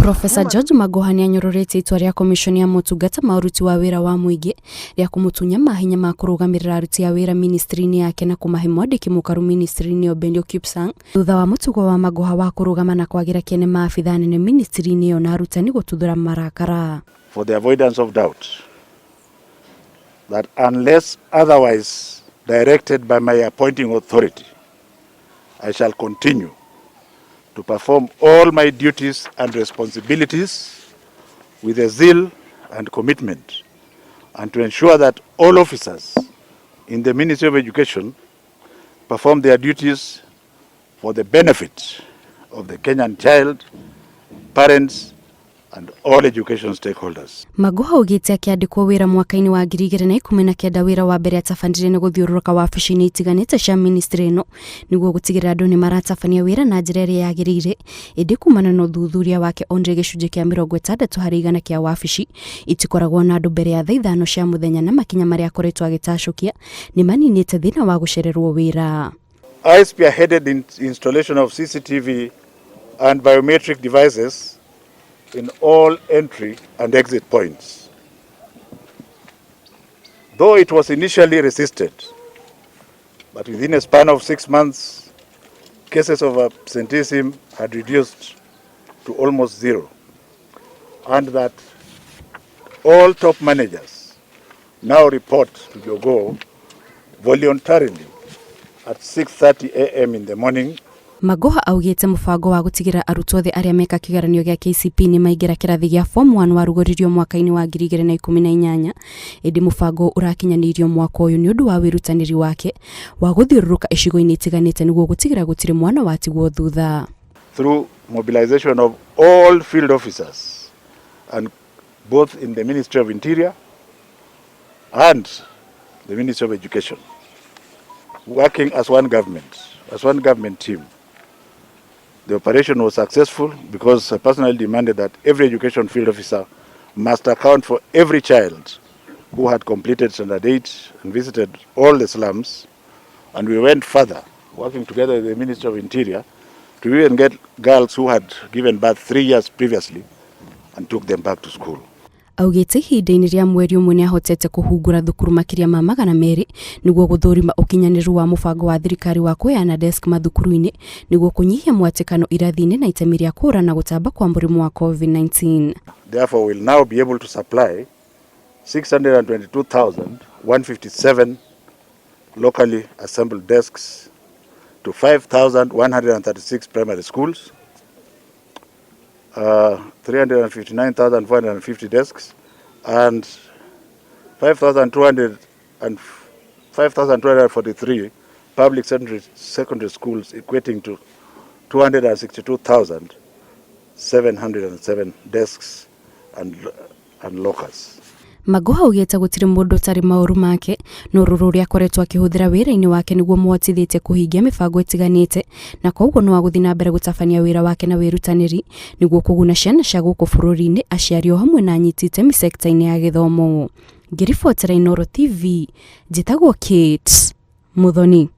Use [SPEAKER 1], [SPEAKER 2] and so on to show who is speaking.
[SPEAKER 1] Profesa George Magoha nĩanyororĩtie itua rĩa komiconi ya motungata ma ũruti wa wĩra wa mũingĩ rĩa kũmũtunya mahinya ma kũrũgamĩrĩra aruti a wĩra ministry-inĩ yake na kũmahe mwandĩki mũkaru ministry-inĩ ĩyo Bendio Kipsang thutha wa mũtugo wa Magoha wa kũrũgama na kwagĩra kĩene maabithaa anene ministry-inĩ ĩyo na arutani gũtuthũra marakara.
[SPEAKER 2] For the avoidance of doubt, that unless otherwise directed by my appointing authority, I shall continue to perform all my duties and responsibilities with a zeal and commitment, and to ensure that all officers in the Ministry of Education perform their duties for the benefit of the Kenyan child, parents, and all education stakeholders.
[SPEAKER 1] Magoha augĩte akĩandĩkwo wĩra mwaka-inĩ wa 2019 wĩra wa mbere atabanire nĩ gũthiũrũrũka wabici-inĩ itiganĩte cia ministry ĩno nĩguo gũtigĩrĩra andũ nĩ maratabania wĩra na njĩra ĩrĩa yagĩrĩire ĩndĩ kumana na ũthuthuria wake onire gĩcunjĩ kĩa 60% kĩa wabici itikoragwo na andũ mbere ya thaa 5 cia mũthenya na makinya marĩa akoretwo agĩtacũkia nĩ maninĩte thĩna wa gũcererwo wĩra.
[SPEAKER 2] I spearheaded the installation of CCTV and biometric devices in all entry and exit points. Though it was initially resisted, but within a span of 6 months, cases of absenteeism had reduced to almost zero, and that all top managers now report to Jogoo voluntarily at 6:30 a.m. in the morning.
[SPEAKER 1] Magoha augĩte mũbango wa gũtigĩrĩra arutwo othe arĩa meka kĩgeranio gĩa KCPE nĩ maingĩra kĩrathi gĩa form 1 warugũririo mwaka-inĩ wa 2018 ĩndĩ mũbango ũrakinyanĩirio mwaka ũyũ nĩ ũndũ wa wĩrutanĩri wake wa gũthiũrũrũka icigo-inĩ itiganĩte nĩguo gũtigĩrĩra gũtirĩ mwana watigwo thutha.
[SPEAKER 2] Through mobilization of all field officers and both in the Ministry of Interior and the Ministry of Education, working as one government, as one government team. The operation was successful because I personally demanded that every education field officer must account for every child who had completed Standard 8 and visited all the slums. And we went further, working together with the Ministry of Interior, to even get girls who had given birth 3 years previously and took them back to school.
[SPEAKER 1] Augĩte ihinda-inĩ rĩa mweri ũmwe nĩahotete kũhungura thukuru makĩria ma 200 nĩguo gũthũrima ũkinyanĩru wa mũbango wa thirikari wa kũheana desk mathukuru-inĩ nĩguo kũnyihia mwatĩkano irathi-inĩ na itemi rĩa kũhũrana gũtamba kwa mũrimũ wa COVID-19.
[SPEAKER 2] Therefore, we'll now be able to supply 622,157 locally assembled desks to 5,136 primary schools, 359,450 desks, and 5,243 public secondary schools, equating to 262,707 desks and lockers.
[SPEAKER 1] Magoha augĩte gũtirĩ mũndũ ũtarĩ maũru make no rũrũ ũrĩa akoretwo akĩhũthĩra wĩra-inĩ wake nĩguo mũhotithĩtie kũhingia mĩbango ĩtiganĩte na koguo no agũthiĩ na mbere gũtabania wĩra wake na wĩrutanĩri nĩguo kũguna ciana cia gũkũ bũrũri-inĩ aciari o hamwe na anyiti itemi sekta-inĩ ya gĩthomo. Ngĩribotera Inooro TV, njĩtagwo Kate Muthoni.